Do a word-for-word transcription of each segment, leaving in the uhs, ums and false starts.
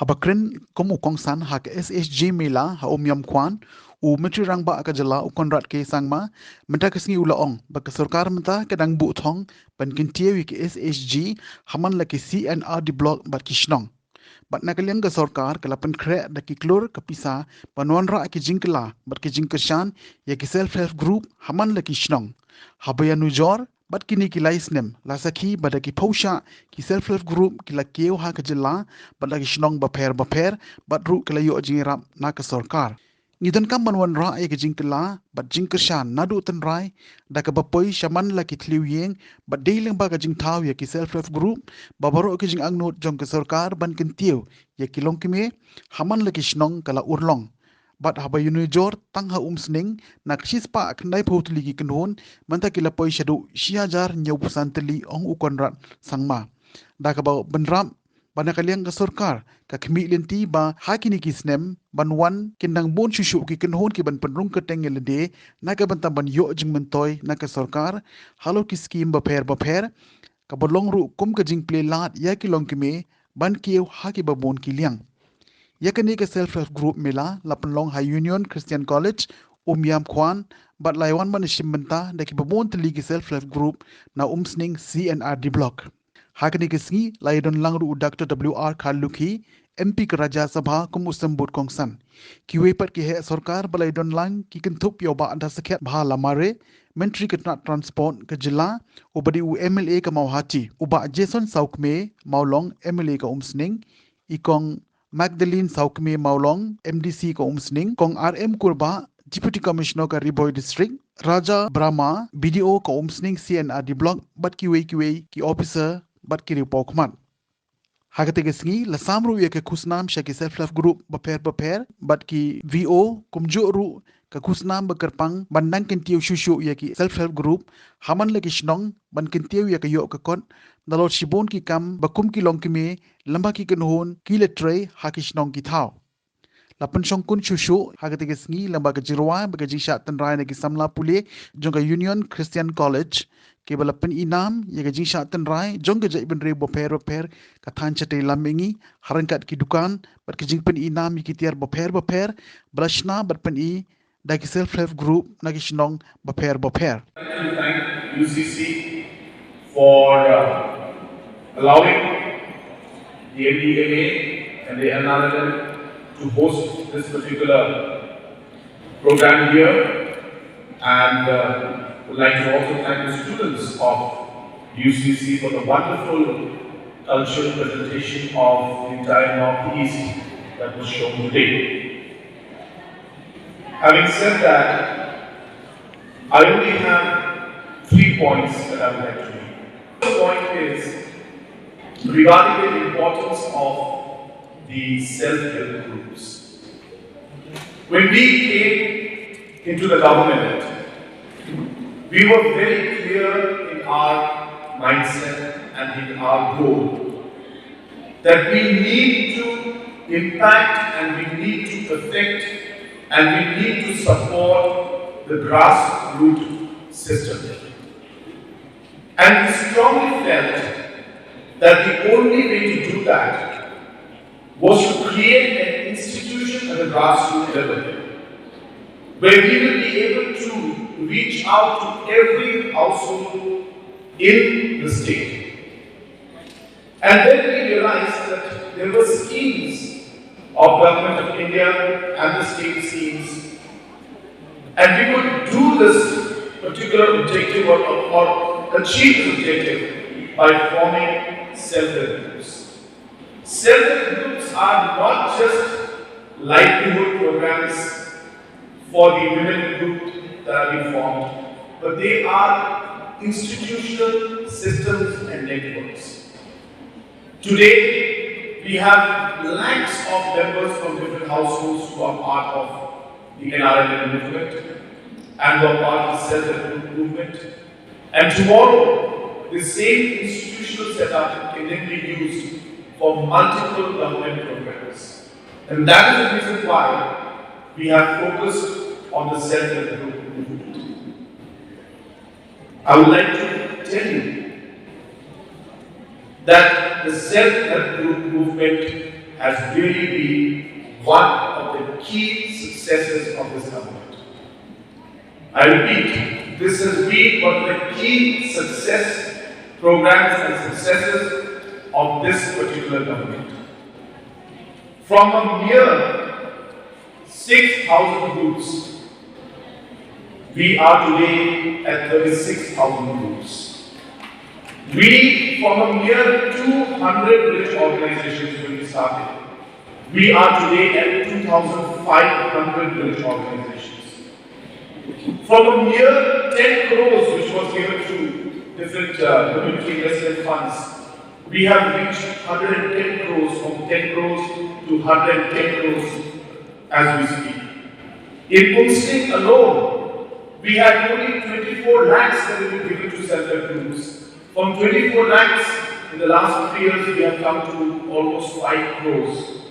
Haba kren kum u kongsan ha ka S H G Mela ha Umiam Khuan, u Myntri Rangbah ka jylla u Conrad K Sangma mynta ka sngi u la ong ba ka sorkar mynta ka dang buh thong ban kyntiew ïa ki S H G ha man la ki C and R D block bad ki shnong. Bad na ka liang ka sorkar ka la pynkhreh da ki klur ka pisa ban wanrah ki jingkylla bad ki jingkyrshan ïa ki self help group ha man la ki shnong. Haba ïanujor bad kine ki lai snem la sakhi ba da ki phew shah ki self help group ki la kiew ha ka jylla bad la ki shnong bapher bapher, bad ruh ki la ïoh jingïarap na ka sorkar. Ngi donkam ban wanrah ïa ka jingkylla bad jingkyrshan naduh tynrai da kaba poi sha man la ki thliew ïing bad dei lyngba ka jingthaw ïa ki self help group ba baroh ki jingangnud jong ka sorkar ban kyntiew ïa ki longkmie ha man la ki shnong ka la urlong. Bad haba ïanujor tang ha Umsning, na ka shispah khyndai phew tylli ki kynhun, mynta ki la poi shaduh shi hajar hynñiew phew san tylli, ong u Conrad Sangma. Da kaba bynrap ba na ka liang ka sorkar ka khmih lynti ba ha kine ki snem ban wan kin dang bun shuh shuh ki kynhun ki ban pynrung kyrteng ïa lade na ka bynta ban ïoh jingmyntoi na ka sorkar halor ki skim bapher bapher, kaba long ruh kum ka jingplie lad ïa ki longkmie ban kiew ha kiba bun ki liang. Ïa kane ka self help group Mela la pynlong ha Union Christian College Umiam Khuan, bad la ïawan ban ïashim bynta da kiba bun tylli ki self help group na Umsning C and R D block. Ha kane ka sngi la ïadon lang ruh u Doctor W R Kharlukhi, M P ka Rajya Sabha, kum u symbud kongsan. Kiwei pat ki heh sorkar ba la ïadon lang ki kynthup ïa u Bah Dasakhiat Bhalamare, Myntri ka tnat Transport ka jylla, uba dei u M L A ka Mawhati, u Bah Jason Sawkmie Mawlong, M L A ka Umsning, i Kong Magdalene Sawkmie Mawlong, M D C ka Umsning, Kong R M Kurbah, Deputy Commissioner ka Ri Bhoi District, Raja Brahma, B D O ka Umsning C and R D Block, bad kiwei kiwei ki officer bad ki riew paw khmat. Ha kata ka sngi la sam ruh ïa ka khusnam sha ki self help group bapher bapher bad ki V O, kumjuh ruh ka khusnam ba kyrpang ban nang kyntiew shuh shuh ïa ki self help group ha man la ki shnong, ban kyntiew ïa ka ïoh ka kot, nalor shibun ki kam ba kum ki longkmie lem bad ki kynhun ki la trei ha ki shnong ki thaw. La pynshongkun shuh shuh ha kata ka sngi lem bad ka jingrwai bad ka jingshah tynrai na ki samla pule jong ka Union Christian College, kiba la pynïainam ïa ka jingshah tynrai jong ka jaitbynriew bapher bapher, ka thaiñ shatei lam mihngi, ha ryngkat ki dukan bad ka jingpynïainam ïa ki tiar bapher bapher ba la shna bad pyni da ki self help group na ki shnong bapher bapher. I'd like to thank U C C for uh, allowing the M D M A and the N R L M to host this particular program here, and uh, would like to also thank the students of U C C for the wonderful cultural presentation of the entire Northeast that was shown today. Having said that, I only have three points that I would like to make. The first point is regarding the importance of the self-help groups. When we came into the government, we were very clear in our mindset and in our goal that we need to impact and we need to affect and we need to support the grassroots system. And we strongly felt that the only way to do that was to create an institution at the grassroots level where we will be able to reach out to every household in the state. And then we realized that there were schemes of Government of India and the state schemes, and we could do this particular objective or, or achieve this objective by forming self-help groups. Self-help groups are not just livelihood programs for the women group that have been formed, but they are institutional systems and networks. Today, we have lakhs of members from different households who are part of the N R L M movement and who are part of the self-help group movement. And tomorrow, the same institutional setup can then be used for multiple government programs. And that is the reason why we have focused on the self-help group movement. I would like to tell you that the self-help group movement has really been one of the key successes of this government. I repeat, this has been one of the key success programs and successes of this particular government. From a mere six thousand groups, we are today at thirty-six thousand groups. We, from a mere two hundred village organizations when we started, we are today at two thousand five hundred village organizations. From a mere ten crores which was given to different uh, community investment funds, we have reached one hundred ten crores, from ten crores to one hundred ten crores as we speak. In Umsning alone, we had only twenty-four lakhs that we were given to self-help groups. From twenty-four lakhs in the last three years, we have come to almost five crores.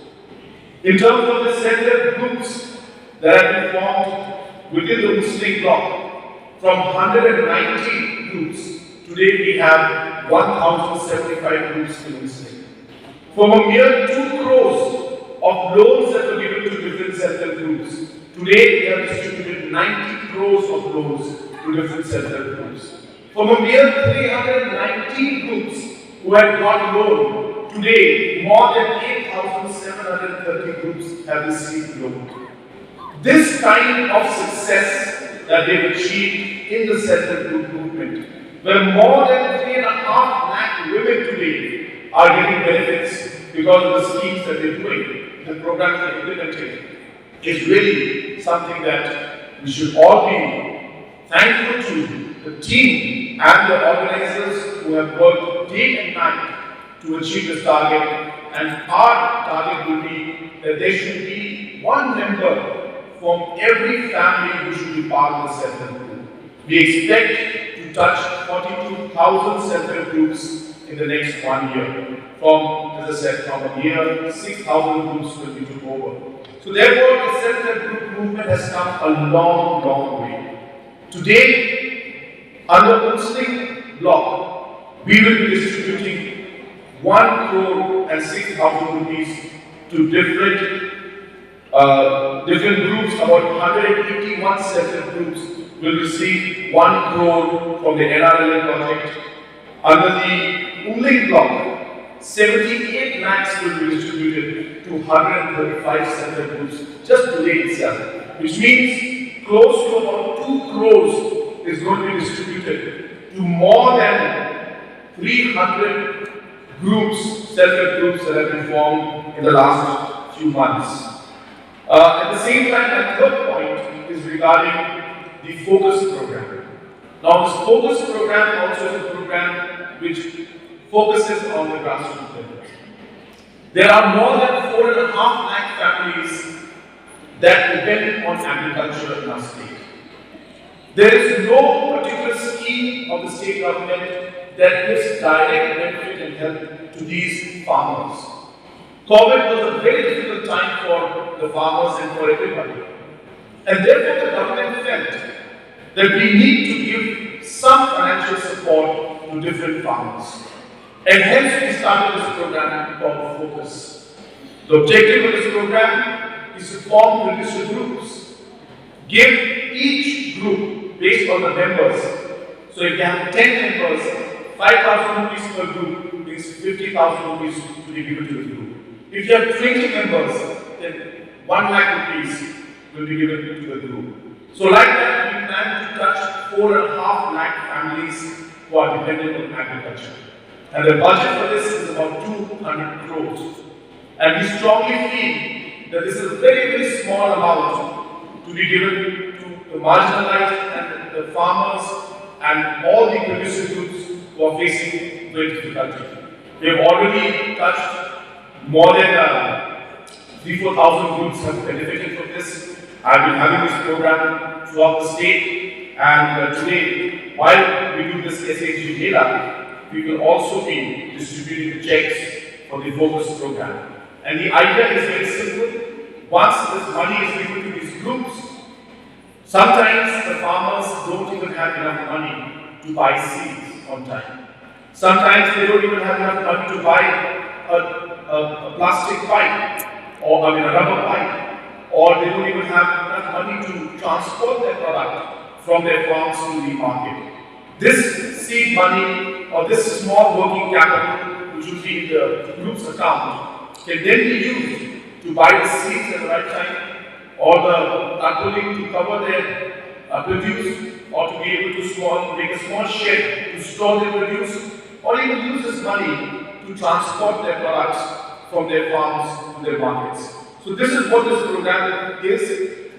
In terms of the self-help groups that have been formed within the Umsning block, from one hundred ninety groups, today we have one thousand seventy-five groups in Umsning. From a mere two crores of loans that were given to different self-help groups, today we have distributed ninety crores of loans to different self-help groups. From a mere three hundred nineteen groups who had got loan, today more than eight thousand seven hundred thirty groups have received loan. This kind of success that they've achieved in the self-help group movement, where more than three and a half lakh women today are getting benefits because of the schemes that they're doing, the programs they're implementing, is really something that we should all be thankful to the team and the organizers who have worked day and night to achieve this target. And our target will be that there should be one member from every family who should be part of the self-help group. We expect to touch forty-two thousand self-help groups in the next one year. From, as I said, from a mere six thousand groups when we took over. So therefore, the self-help group movement has come a long, long way. Today, under Umsning block, we will be distributing one crore and six thousand rupees to different uh, different groups. About one hundred eighty-one self-help groups will receive one crore from the N R L M project. Under the Umling block, seventy-eight lakhs will be distributed to one hundred thirty-five self-help groups just today itself, which means close to about two crores is going to be distributed to more than three hundred groups, self-help groups that have been formed in the last few months. Uh, at the same time, my third point is regarding the focus program. Now, this focus program also is a program which focuses on the grassroots level. There are more than four and a half lakh families that depend on agriculture in our state. There is no particular scheme of the state government that gives direct benefit and help to these farmers. COVID was a very difficult time for the farmers and for everybody. And therefore, the government felt that we need to give some financial support to different farmers. And hence, we started this program called Focus. The objective of this program is to form producer groups, give each group based on the members. So if they have ten members, five thousand rupees per group means fifty thousand rupees to be given to the group. If you have twenty members, then one lakh rupees will be given to the group. So like that, we plan to touch four and a half lakh families who are dependent on agriculture. And the budget for this is about two hundred crores. And we strongly feel that this is a very, very small amount to be given to the marginalized and the farmers and all the producer groups who are facing great difficulty. We have already touched more than uh, three, four thousand groups have benefited from this. I've been having this program throughout the state, and uh, today, while we do this S H G Mela, we will also be distributing the checks for the focus program. And the idea is very simple. Once this money is given to these groups, sometimes the farmers don't even have enough money to buy seeds on time. Sometimes they don't even have enough money to buy a, a plastic pipe or, I mean, a rubber pipe, or they don't even have enough money to transport their product from their farms to the market. This seed money or this small working capital, which would be in the group's account, can then be used to buy the seeds at the right time or the tarpaulin to cover their uh, produce, or to be able to small, make a small shed to store their produce, or even use this money to transport their products from their farms to their markets. So this is what this program is.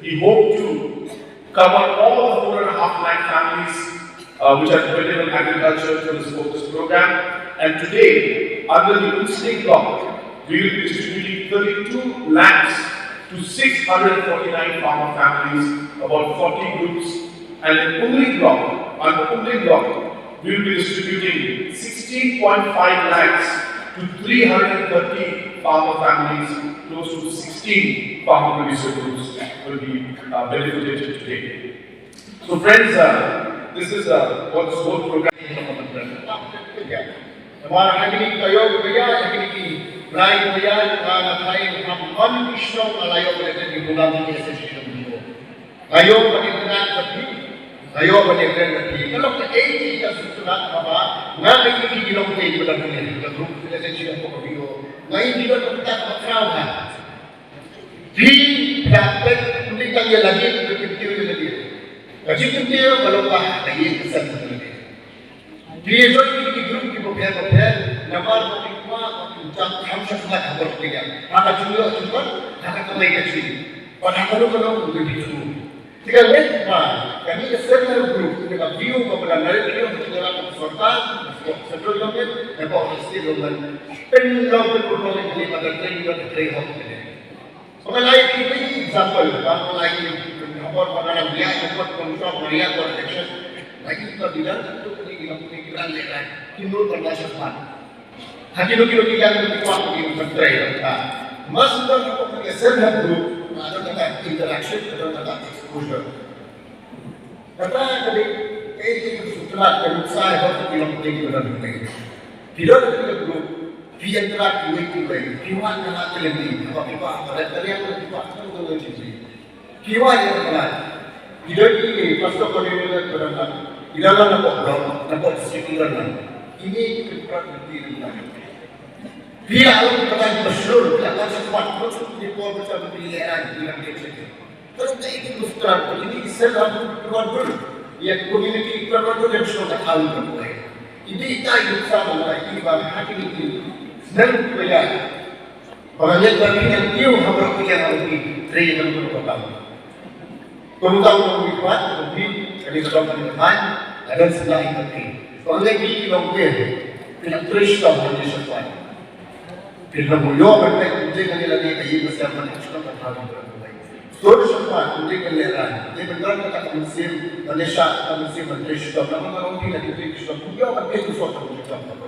We hope to cover all the four and a half lakh families uh, which are dependent on agriculture through this focus program. And today, under the Umsning block, we will be distributing thirty-two lakhs to six hundred forty-nine farmer families, about forty groups. And in Umling block, under Umling block, we will be distributing sixteen point five lakhs to three hundred thirty farmer families, close to sixteen farmer producer groups will be uh, benefited today. So friends, uh, this is uh, what this whole program. Namar ha kine ki taïew ki baiaid, ha kine ki bnai ki baiaid, nga nga thait ha man ki shnong nga la ïoh ban attend ki program jong ki association V O. Nga ïoh ban attend ka phi, nga ïoh ban attend ka phi. Ka long kaei ka sutrat haba nga ïohi ki long kaei ba dang ne ka group association ko ka V O. Nga ïohi ki long ka ta ka khraw ha. Phi phi da peit, phi tang ïa lade, phi kyntiew ïa lade. Ka jingkyntiew ka long ba ka ïing ka sem ka lade. Phi ïa join ki group kiba pher bapher, namar ba phi kwah ba phin jam kham shakhmat ha bor phi ïa. Ha ka jingïoh jingpang, ha ka kamai kajih. Bad ha kano kano phi phi thmu. Te ka leit ba kane ka self help group, kane ka V O kaba la narei ka jingïalang ka sorkar, ka central government, ka state government, pynlong pynlong kane ba ka trei, ka trei hok kane. Ba nga la ïa ki example, ba nga la ïa ki khubor, ba nga la ïa ki khubor, kong shop, ba ïa ki election. Lagi ka bidan tu ni, ni, ni, ni, ni, ni, ni, ki nur ban la shakhmat. Ha kino kino ki ïa ki kwah ki ban trei ban ta. Mas ban ha ka self help group, ka don kata interaction, ka don kata exposure. Kata ka dei, eh, eh, ka sutrat, ka nuksa, eh, ba ki long ki ban trei. Ki don ki group, phi interact kiwei kiwei, phi wad na la ka lynti, haba phi wad, haba la ka lynti, phi wad, phi wad, phi wad, phi wad, phi wad, phi wad, phi don ki pastor coordinator, phi don, phi don la na pok block, na pok district, phi don la. Kine ki pynprat lynti lynti. Phi la long kata ki pastor, phi la long sa kwat, phi don ki por, phi don ki lehraiñ, phi don ki Ka long kaei kaba sutrat, ba kine ki self help group ki wan bun ïa ka community, ki wan bun ïa ka shnong ka thaw ka buai. Ki dei ita i nuksa ba nga ïohi ba ha kine ki snem kiba ïaid. Ba nga ngeit ba phi nang kiew ha baroh ki liang, ha baroh ki trei, ha baroh ki kam. Kumta u nongmihkhmat, u nongmih, kane ka dong kane ka thaiñ, ka don sila ïa ka phi. Ba nga ngeit phi ki nongkiew, phi nang trei shitom ha kane ka shnong. Phi nang ïoh ban peit, phi nang ïoh ban peit, phi nang ïoh ban peit. Sdang sha pha, u dei ban lehraiñ, u dei ban don kata ka mynsiem, ban ïashah, kata ka mynsiem ban trei shitom, namar nga ong phi la ki trei shitom, u ïoh ban trei shitom, ka bor shitom, ka bor.